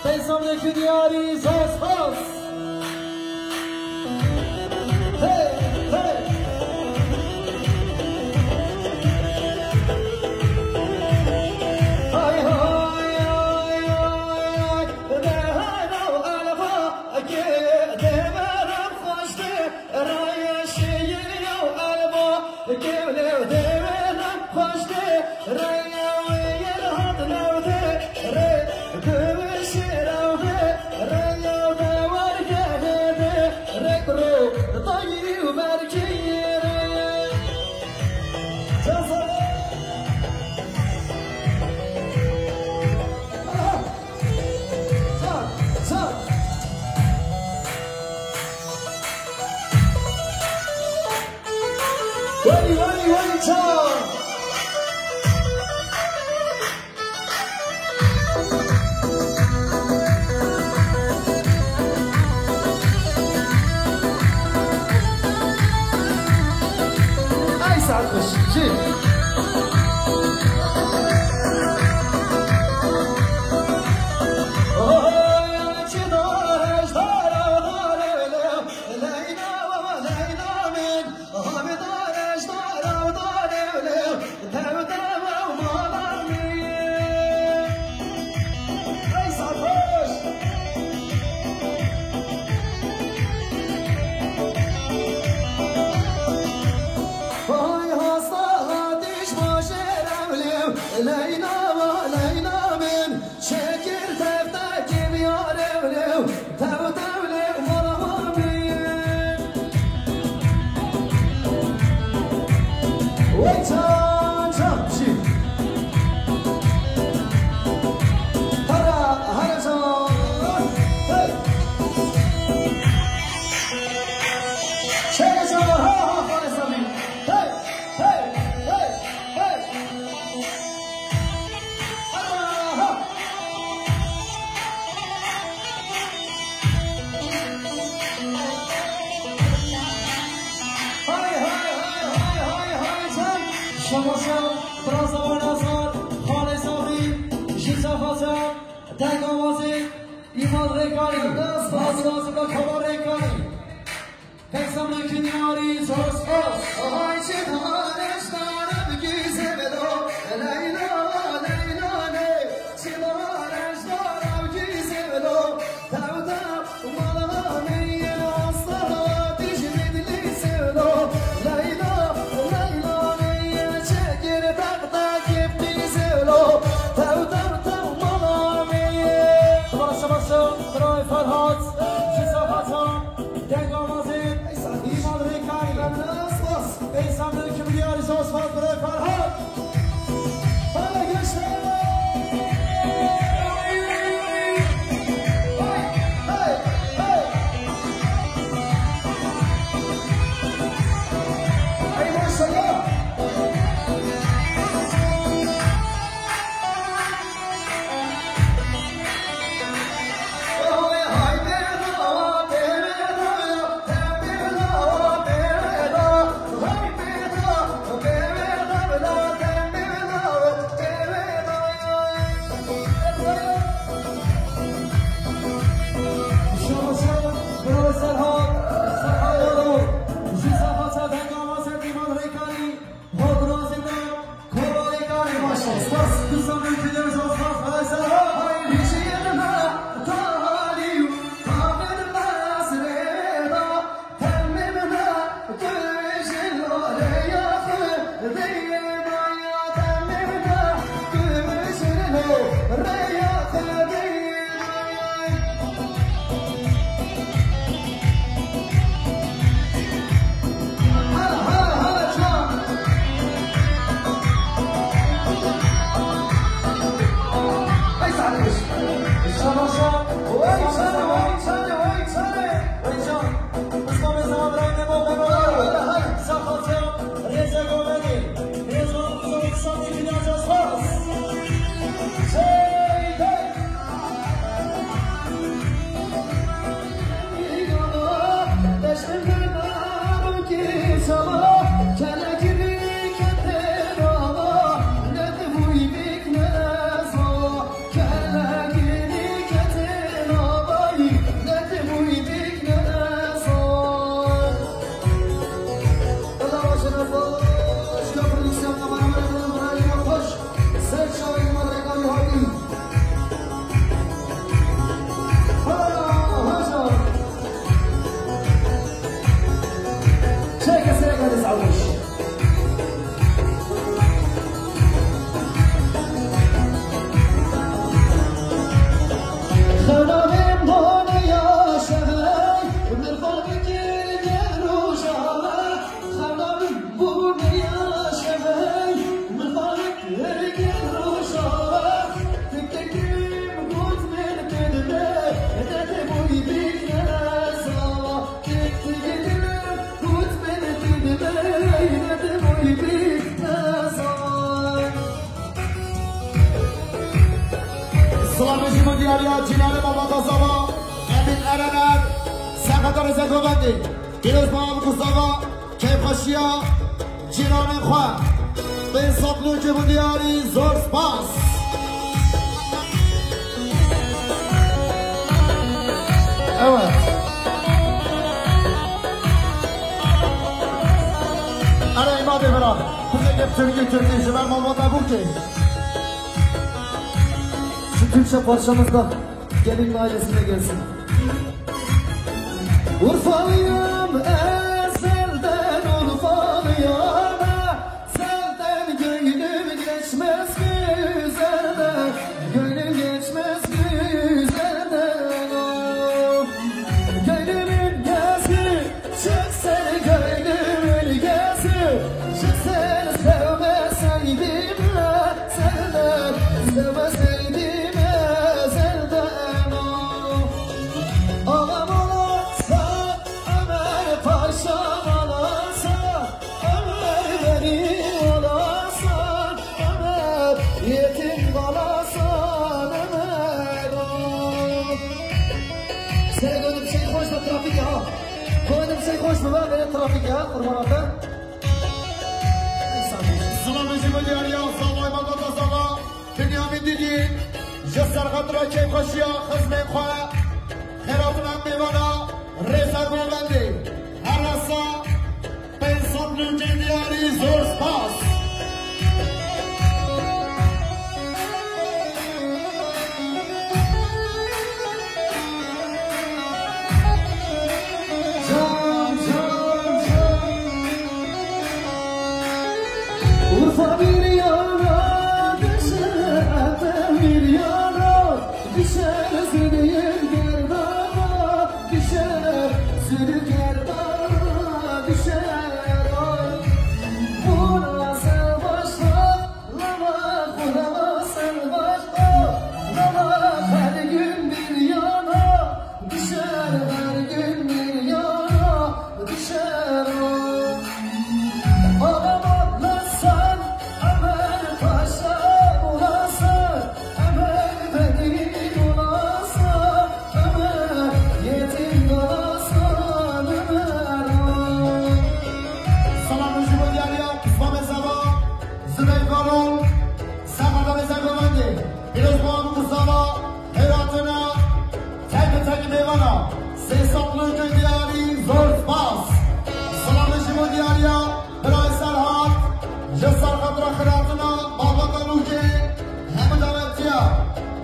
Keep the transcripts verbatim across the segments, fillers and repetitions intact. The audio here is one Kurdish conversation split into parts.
Qeysamlêkî diyarî zor spas. Hey, hey. Hay, hay, hay, hay. Dehana û elva ke demeran xweş de. Raya şehir ya elba, kevle deveran xweş de, raya wê yel hat navde, re deve şêrav de, raya dewargehê de, re kuro dayî û berkê re. Can sağ ol. Aha. Çak, çak. Wey, wey, wey, çak. Ay, sarhoş, şey. Vay hasta hatiş başer evlev, Leyla va Leyla min. Şekil tevte kim yar evlev, tev tevlev bala min. Wey can can jî. Hara, hara can. Hey. Şere can, ha, ha, ha, ha. Hey, hey, hey, hey. Aha! Hay, hay, hay, hay, hay, hay, can. Şamaşa, Braza Baynazar, Xalê Saxî, Jîza Xacan, Dengawazî, Îmad Rêkanî, Braza Baynazar, Kamal Rêkanî. Qeysamlêkî diyarî zor spas. Ay çi tarêş dare bi gîzê velo, Leyla, Leyla ne. Çi tarêş dare bi gîzê velo, tev tev mala me ye hasta dijmin li sevlo. Leyla, Leyla ne ye çekir tak tak hep gîzê velo, tev tev tev mala me ye. Bira şemaşo, bira Ferhat, Jîza Xacan. Dengawazê Îmad Rêkanî. Qeysamlêkî diyarî zor spas birayê Ferhat. Hale gençler. Hey, hey, hey. Hey, maşallah. Zava, Emîn Erener, Serheta Rêze Govendê, Pîroz Bab Guzava, Keyfxweşiya cîranên xwe. Pênc sed nûcê bû diyarî, zor spas. Evet. Erê, îmadê bira. Kuzey Türk'ü Türk'ü ji ber malbata bûkê. Şu Türkçe parçamızda gelin ailesine gelsin. Urfalıyım, ezelden Urfalıyım. Senden gönlüm geçmez güzelden, gönlüm geçmez güzelden. Oh. Gönlümün gözü, çık sen gönlümün gözü. Çık sen sevmeseydim ezelden, sevmeseydim ezelden. Oh. Ağam olursa, Ömer Paşam olursa, Ömer benim olursa, Ömer yetim kalırsa, Ömer o. Seni gönlüm şey hoş ve trafik ya. Gönlüm şey hoş ve ben böyle trafik ya. Kurban olayım. Silavê ji bo diyariya Zavay Malbata Zava, Binyamîn Dîdî, ji ser xatira keyfxweşiya xizmên xwe, xêratina mêvana Rêza Govendê, herasa pênc sed nûcê diyarî, zor spas. Can, can, can. Urfa bir yana düşer, Ethem bir yana düşer, Zülüf Gerdan'a düşer, Zülüf Gerdan'a düşer. Bu nasıl başlar? Lava, lava, sen başka, lava, her gün bir yana düşer, her gün bir yana düşer. Ağam olursan, Ömer Paşa olasın, Ömer benim olasın, Ömer yetim kalasın, Ömer. Salam ji bo diyariya Zava Zava. Zibê Karol, Serheta Rêze Govendê, Pîroz Bab Guzava, Hêratina tek bi tek mêvana, sê sed nûcê diyarî, zor spas. Silavê ji bo diyariya birayê Serhat, ji ser xatira xêratina malbata nûcê, hemû dawetiya,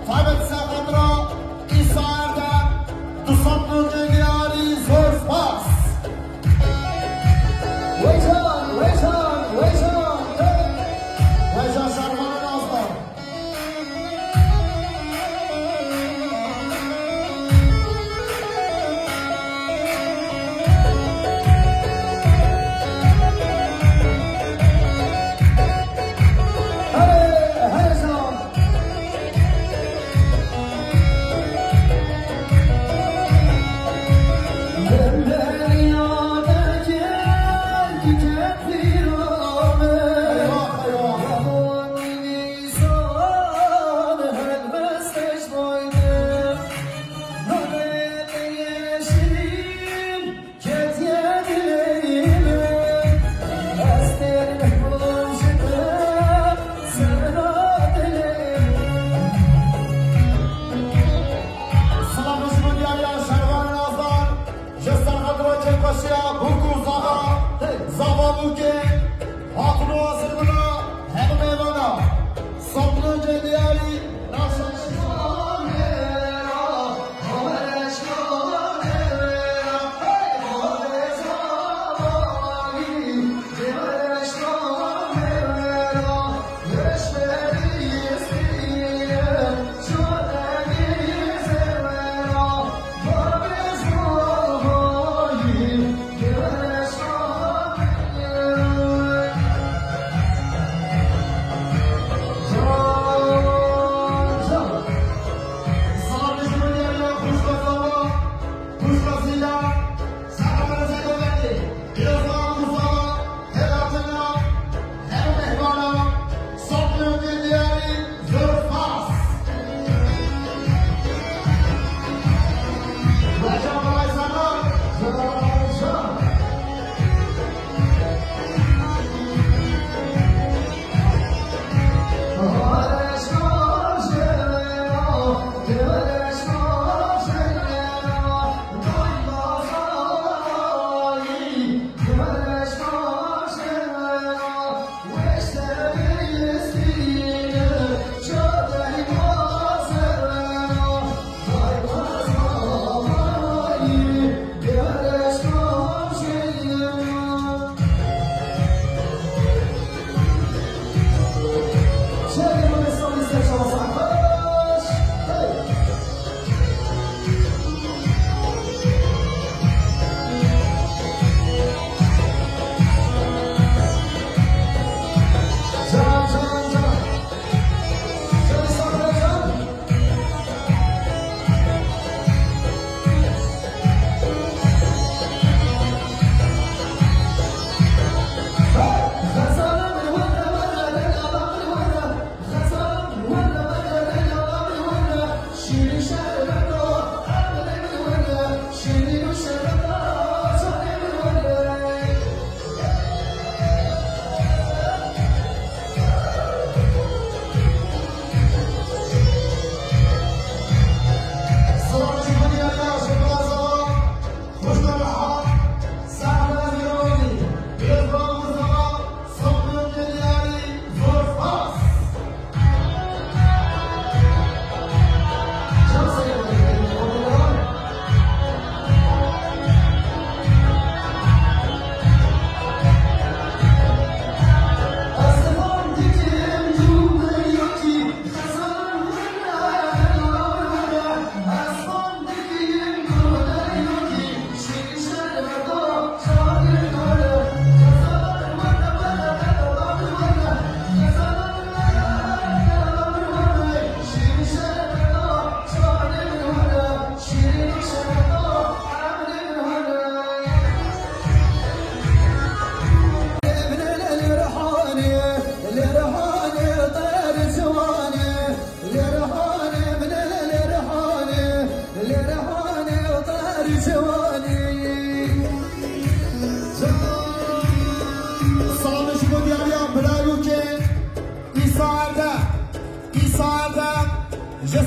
taybet ser xatira Îsa Erdem, du sed nûcê diyarî, zor spas. Wecan, wecan, wecan. Wecan şervanê nazdan. Hey, hey, can. Silav ji bo diyariya şervanê nazdar, ji ser xatira kêfxweşiya bûk û zava, zava bûkê, hatin û hazir bûna hemû mêvana. Sed nûcê diyarî, navşa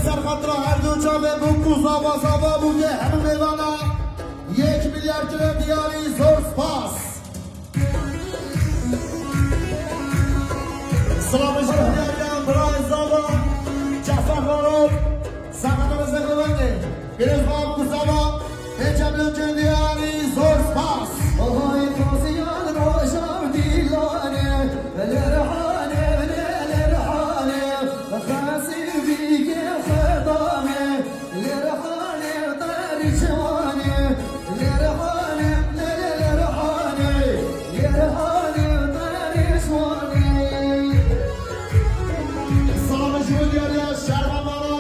Ser xatira her du çavê bûk û zava zava bûkê hemû mêvana yek milyar kire diyarî, zor spas. Silavê ji diyariya birayê zava Cafer Xanov, Saxatara Zegovendê. Pîroz bûk û zava, pênc milyon kire diyarî, zor spas. Ohay Xosiyan roja dîlanê, li Rihanê, li Rihanê, xesî bîkê xedamê, li Rihanê derî ciwanê, li Rihanê, li, li, li Rihanê, li Rihanê derî ciwanê. Salam ji bo diyariya şerva mara,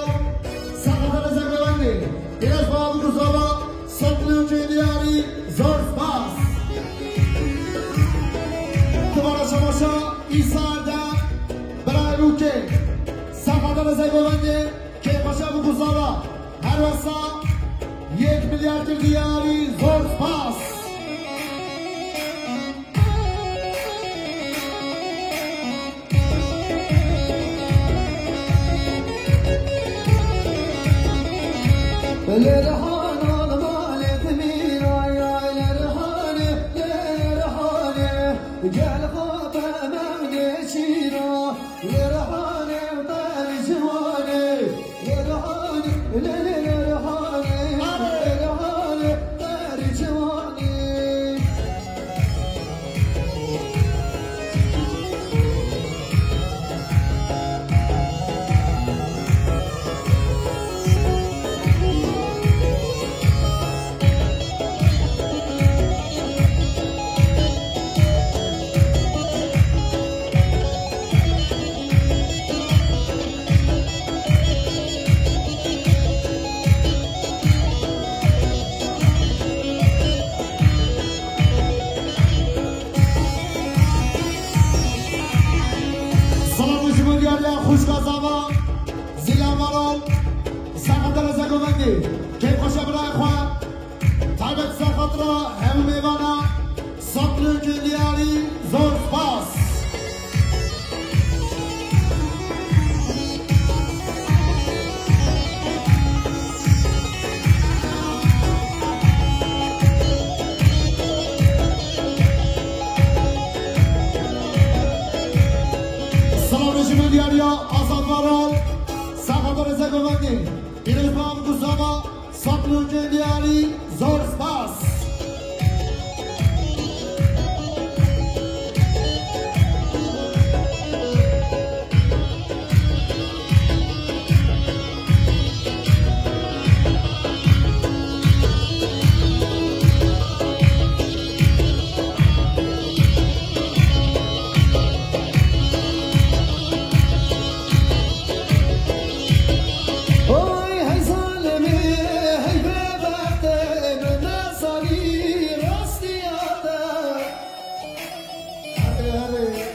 Saxatara Zegovendê. Pîroz bûk û zava, sed milyon kire diyarî, zor spas. Dubara çamaşa îsar de birayê bûkê Saxatara Zegovendê kêfxweşe bûk û zava. Her wesa yek milyar kire diyarî, zor spas. Li Rihanê li malê dimîraya, li Rihanê, li Rihanê, gel xwe be mevnê çîra, li Rihanê derî ciwanê, li Rihanê, li, li, li Rihanê, li Rihanê derî ciwanê. Salam ji bo diyariya xwişka zava Zîla Maral, Saxatara Zegovendê. Kêfxweşe birayê xwe. Taybet ser xatira hemû mêvana, sed milyon kire diyarî, zor spas. Salam ji bo diyariya Azad Maral, Saxatara Zegovendê. Pîroz bûk û zava, sed milyon kire diyarî, zor spas. Oy hey zalimî, hey bêbextê, min nezanî rastiya te. Hadi, hadi.